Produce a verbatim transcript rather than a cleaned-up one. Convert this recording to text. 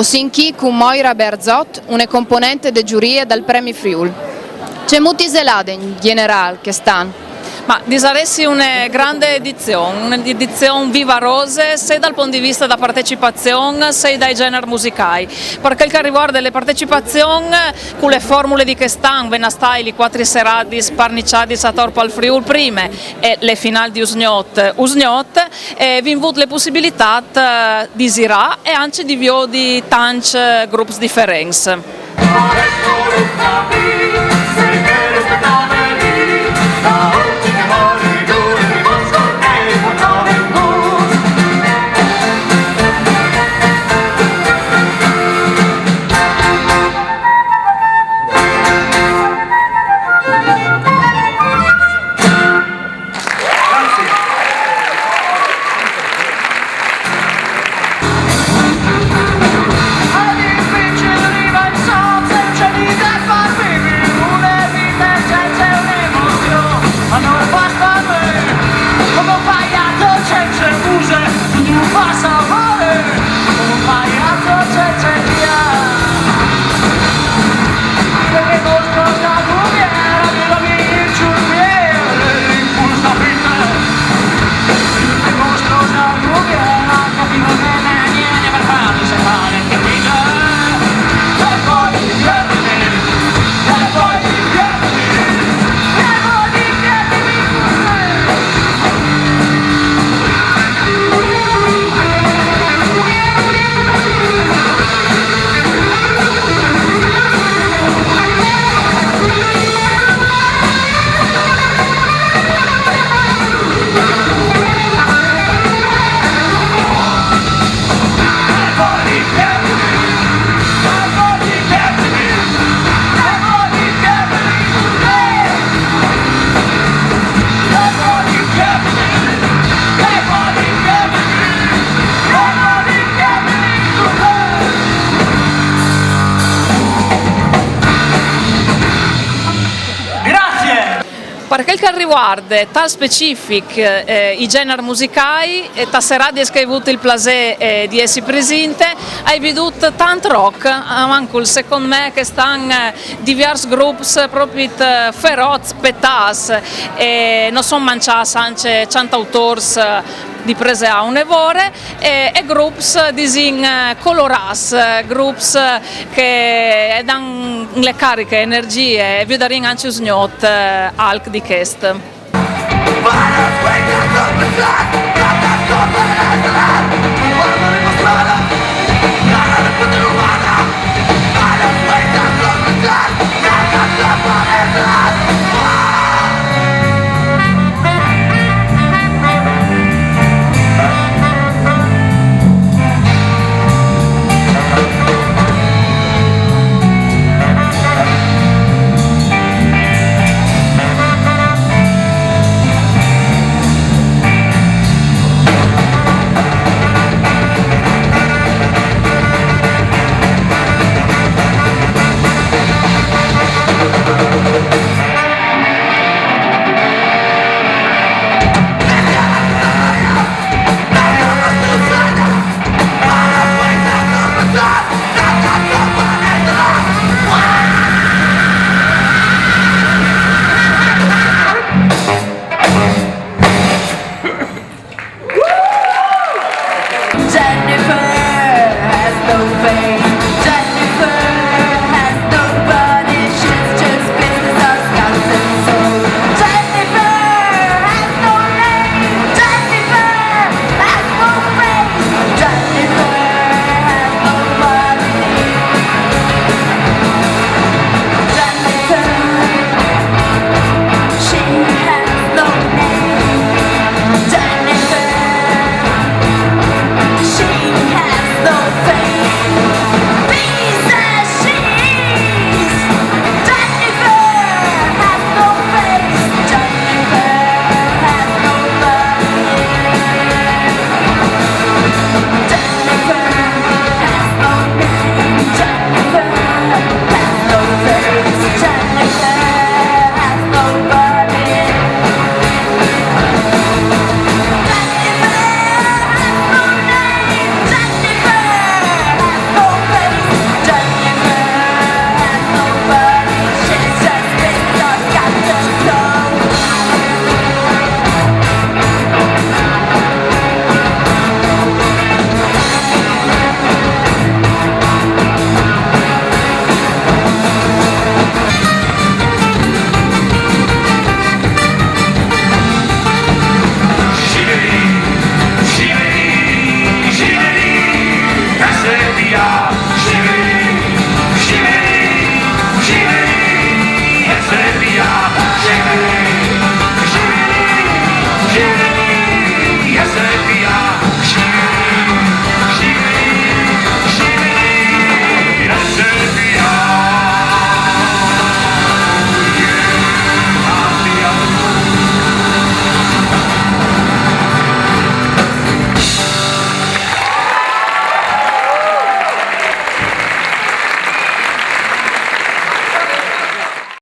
Sin chi cun Moira Berzot, une componente de giurie dal Premi Friûl. Cemût isal in gjenerâl chest an? Ma disarès une grande edizion, une edizion vivarose, sei dal pont di viste da partecipazion, sei dai gjenars musicâi. Par chel che al rivuarde la partecipazion, cu la formule di chest an, ven a stâi lis cuatri seradis parniçadis ator pal Friûl prime e la finâl di usgnot, usgnot, e vin vût la pussibilitât, eh, di zirâ e ancje di viodi tancj, eh, grups diferents. Par chel che al rivuarde tal specific, eh, i gjenars musicâi, e tas seradis che o ai vût il plasê, eh, di jessi presinte, o ai viodût tant rock, almancul secont me, chest an, eh, diviers grups propit, eh, feroç, petâts, e no son mangjâts ancje cjantautôrs, eh, di preseâ une vore, e, e grups, disìn, eh, colorâts, eh, grups, eh, che a dan une cariche, energjie, e o viodarìn ancje usgnot, eh, alc di chest.